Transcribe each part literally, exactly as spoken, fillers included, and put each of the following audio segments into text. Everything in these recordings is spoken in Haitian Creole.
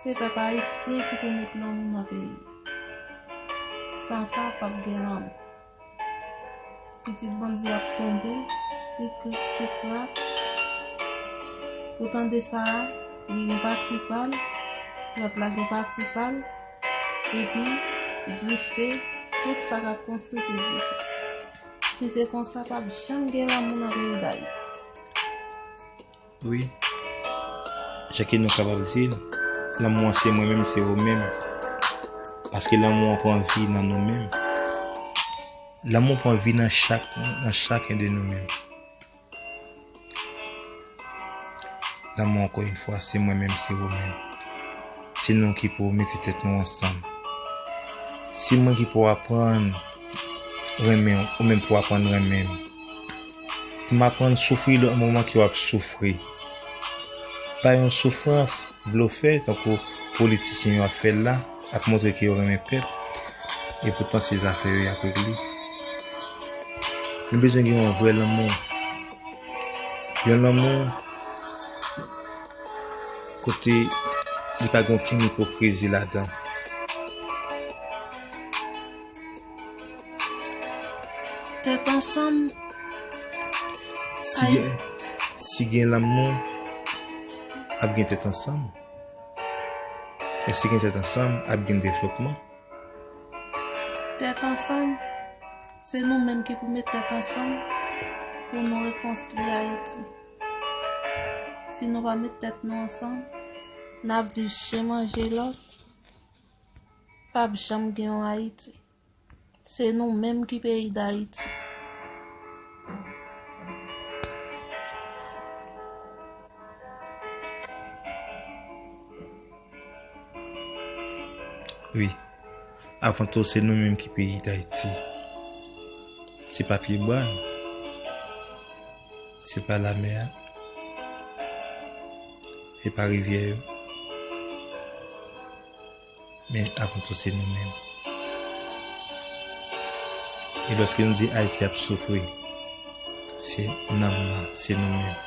Se pèp ayisyen ki pou met lanmou nan peyi. San sa, p ap gen lanmou. Pitit Bondye ap tonbe, ti krik, ti krak. Ou tande sa a, li gen pati pa l, lòt la gen pati pa l, epi dife, tout sa k ap konstwi se dife. Si se konsa, p ap janm gen lanmou nan peyi Dayiti. Wi. Jan ke nou kapab di l, lanmou an se mwen menm, se ou menm. Paske lanmou an pran vi nan nou menm. Lanmou pran vi nan chak, nan chaken de nou menm. Lanmou, ankò yon fwa, se mwen menm, se ou menm. Se nou ki pou mete tèt nou ansanm. Se mwen ki pou aprann renmen w, ou menm pou aprann renmen m. M aprann soufri nan moman ke w ap soufri. Pa yon soufrans blofè, tankou politisyen yo ap fè l la, ap montre ke yo renmen pèp, epoutan se zafè yo y ap regle. Nou bezwen gen yon vrè lanmou. Yon lanmou kote li pa gen okenn ipokrizi ladan. Tèt ansanm. Si gen, si gen lanmou, ap gen tèt ansanm. E si gen tèt ansanm, ap gen devlopman. Tèt ansanm, se nou menm ki pou met tèt ansanm pou nou rekonstwi Ayiti. Si nou pa met tèt nou ansanm, n ap viv chen manje lòt, p ap janm gen yon Ayiti. Se nou menm ki peyi Dayiti. Wi. Avan tou, se nou menm ki peyi Dayiti. Se pa pyebwa yo. Se pa lamè a. Se pa rivyè yo. Men avan tou, se nou menm. E lòske nou di Ayiti ap soufri, se nanm nan, se nou menm.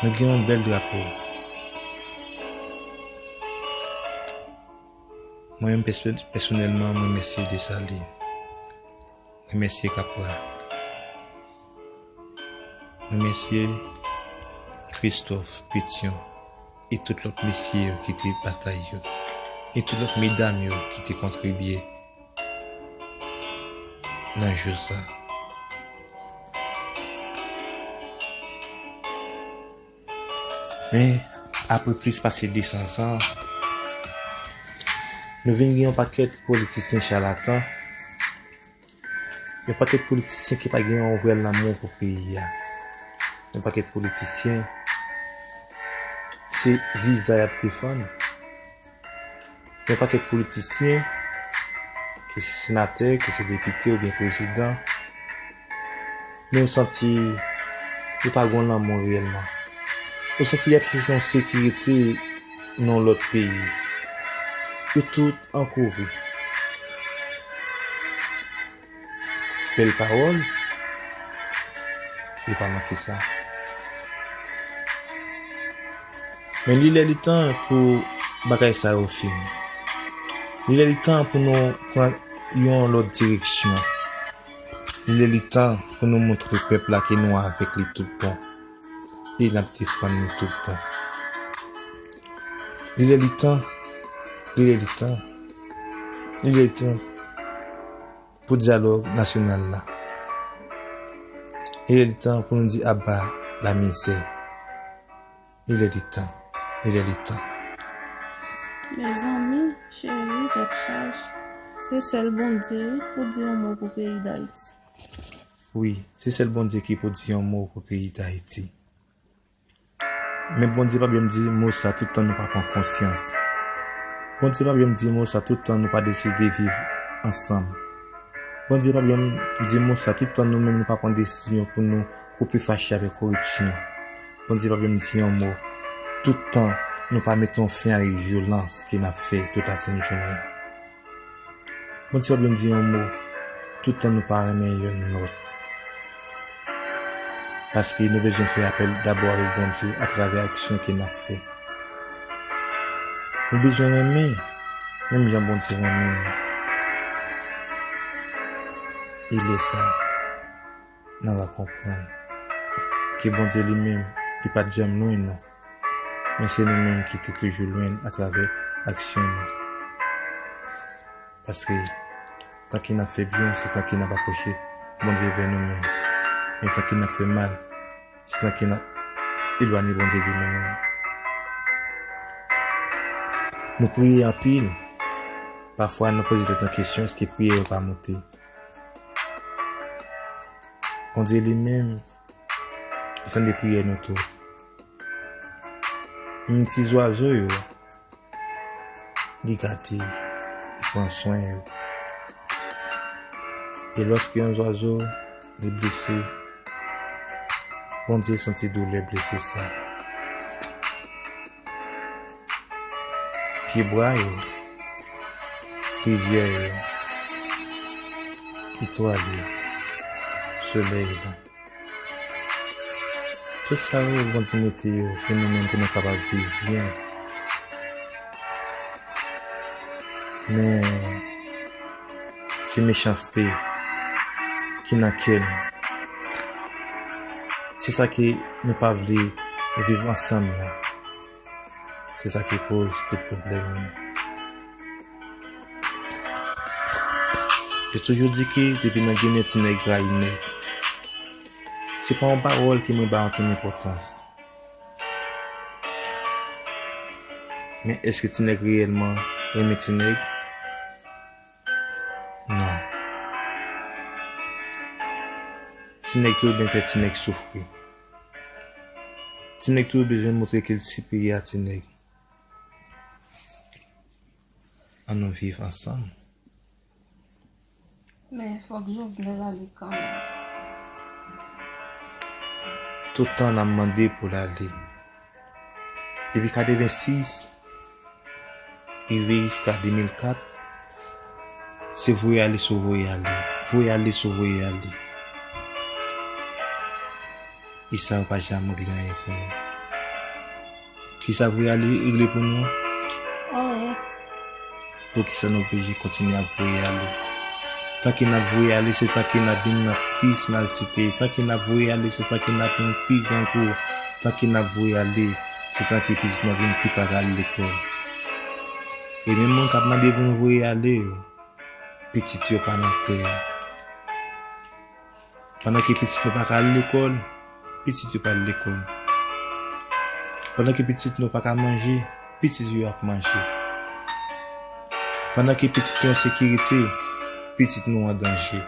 Nou gen yon bèl drapo. Mwen menm pèsonèlman, mwen remèsye Desalin. Remèsye Kapra. Remèsye Kristòf, Petyon e tout lòt mesye yo ki te batay yo, e tout lòt medam yo ki te kontribye nan jou sa. Men, apre plis pase de san zan, nou vin gen yon pakèt politisyen chalatan. Yon pakèt politisyen ki pa gen yon vrè lanmou pou peyi a. Yon pakèt politisyen, se viza y ap defann. Yon pakèt politisyen, ke se senatè, ke se depite oubyen prezidan, men w santi yo pa gen lanmou reyèlman. Ou santi y ap chèche yon sekirite nan yon lòt peyi. Yo tout an kouri. Bèl pawòl, yo pa manke sa. Men li lè li tan pou bagay sa yo fini. Li lè li tan pou nou pran yon lòt direksyon. Li lè li tan pou nou montre pèp la ke nou avèk li tout bon. E n ap defann li tout bon. Li lè li tan, li lè li tan, li lè li tan pou dyalòg nasyonal la. Li lè li tan pou nou di aba lamizè. Li lè li tan, li lè li tan. Mezanmi, cheri, tèt chaje. Se sèl Bondye, wi, k pou di yon mo pou peyi Dayiti. Wi, se sèl Bondye ki pou di yon mo pou peyi Dayiti. Men Bondye p ap janm di mo sa tout tan nou pa pran konsyans. Bondye p ap janm di mo sa tout tan nou pa deside viv ansanm. Bondye p ap janm di mo sa tout tan nou menm nou pa pran desizyon pou nou koupe fache avèk koripsyon. Bondye p ap janm di yon mo tout tan nou pa mete yon fen avèk vyolans ke n ap fè tout lasent jounen. Bondye p ap janm di yon mo tout tan nou pa renmen youn lòt. Paske nou bezwen fè apèl dabò avèk Bondye atravè aksyon ke n ap fè. Nou bezwen renmen, menm jan Bondye renmen nou. E lè sa, n a va konprann ke Bondye li menm, li pa t janm lwen nou, men se nou menm ki te toujou lwen l atravè aksyon nou. Paske tanke n ap fè byen, se tanke n ap apwoche Bondye vè nou menm. Men tanke n ap fè mal, se tanke n ap elwanye Bondye de nou menm. Nou priye anpil. Pafwa, nou poze tèt nou kesyon, èske priyè yo pa moute? Bondye li menm, li tande priyè nou tou. Menm ti zwazo yo, li gade, li pran swen yo. E lòske yon zwazo li blese, Bondye santi doulè blese sa. Pyebwa yo, rivyè yo, etwal yo, solèy la. Tout sa yo, Bondye mete yo pou nou menm, pou nou kapab viv byen. Men, se mechanste ki nan kè nou. Se sa ke nou pa vle viv ansanm nan. Se sa ki koz tout pwoblèm yo. Yo toujou di ke depi nan Ginen, ti nèg rayi nèg. Se pa yon pawòl ke mwen ba ankenn enpòtans. Men èske ti nèg reyèlman renmen ti nèg? Non. Ti nèg toujou byen fè ti nèg soufri. Ti nèg toujou bezwen montre ke l siperyè a ti nèg. Ann nou viv ansanm. Men fòk Jovenel ale kanmenm. Tout tan n ap mande pou l ale. Depi katrevensis, rive jiska de mil kat, se voye ale, se voye ale, voye ale, se voye ale. E sa yo pa janm regle anyen pou nou. Kisa voye ale regle pou nou? Anyen. Poukisa nou oblije kontinye ap voye ale? Tanke n ap voye ale, se tanke n ap vin nan plis malsite. Tanke n ap voye ale, se tanke n ap vin pi grangou. Tanke n ap voye ale, se tanke pitit nou ap vin pi pa ka al lekòl. E menm moun k ap mande pou nou voye ale yo, pitit yo pa nan tè a. Pandan ke pitit nou pa ka al lekòl, pitit yo pa al lekòl. Pandan ke pitit nou pa ka manje, pitit yo ap manje. Pandan ke pitit yo an sekirite, pitit nou an danje.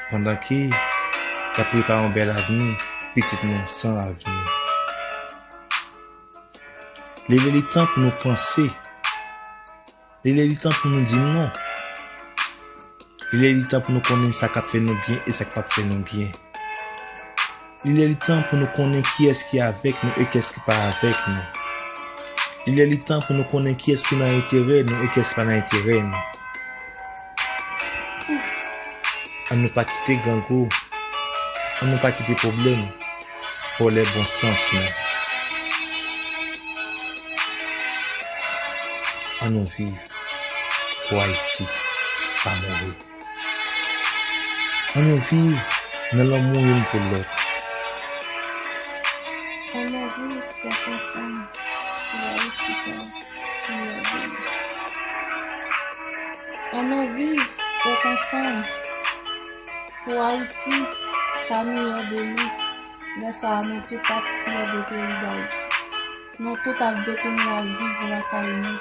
Pandan ke y ap prepare yon bèl avni, pitit nou san avni. Li lè li tan pou nou panse. Li lè li tan pou nou di non. Li lè li tan pou nou konnen sa k ap fè nou byen e sa k p ap fè nou byen. Li lè li tan pou nou konnen kiyès ki avèk nou e kiyès ki pa avèk nou. Li lè li tan pou nou konnen kiyès ki nan enterè nou e kiyès ki pa nan enterè nou. Ann nou pa kite grangou, ann nou pa kite pwoblèm vòlè bon sans nou. Ann nou viv pou Ayiti pa mouri. Ann nou viv nan lanmou youn pou lòt. Ann nou viv tèt ansanm pou Ayiti ka miyò demen. Ann nou viv tèt ansanm pou Ayiti ka miyò demen. Lè sa a, nou tout ap fyè de peyi Dayiti. Nou tout ap vle tounen al viv lakay nou.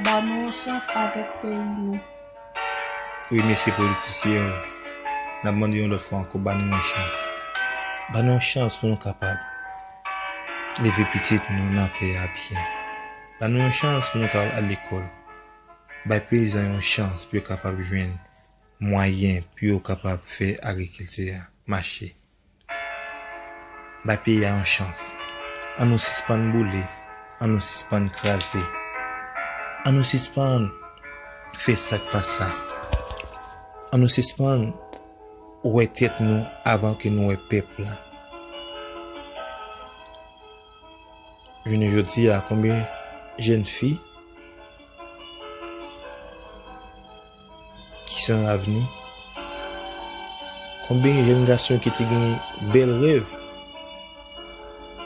Ba nou yon chans avèk peyi nou. Wi, mesye politisyen yo, n ap mande yon lòt fwa ankò, ba nou yon chans. Ba nou yon chans pou nou kapab leve pitit nou nan tè a byen. Ba nou yon chans pou nou kapab al lekòl. Bay peyizan yon chans pou yo kapab jwenn mwayen pou yo kapab fè agrikilti a mache. Bay peyi a yon chans. Ann nou sispann boule. Ann nou sispann kraze. Ann nou sispann fè sa k pa sa. Ann nou sispann wè tèt nou avan ke nou wè pèp la. Jounen jodi a, konbyen jèn fi ki san ravni? Konbyen jèn gason ki te gen bèl rèv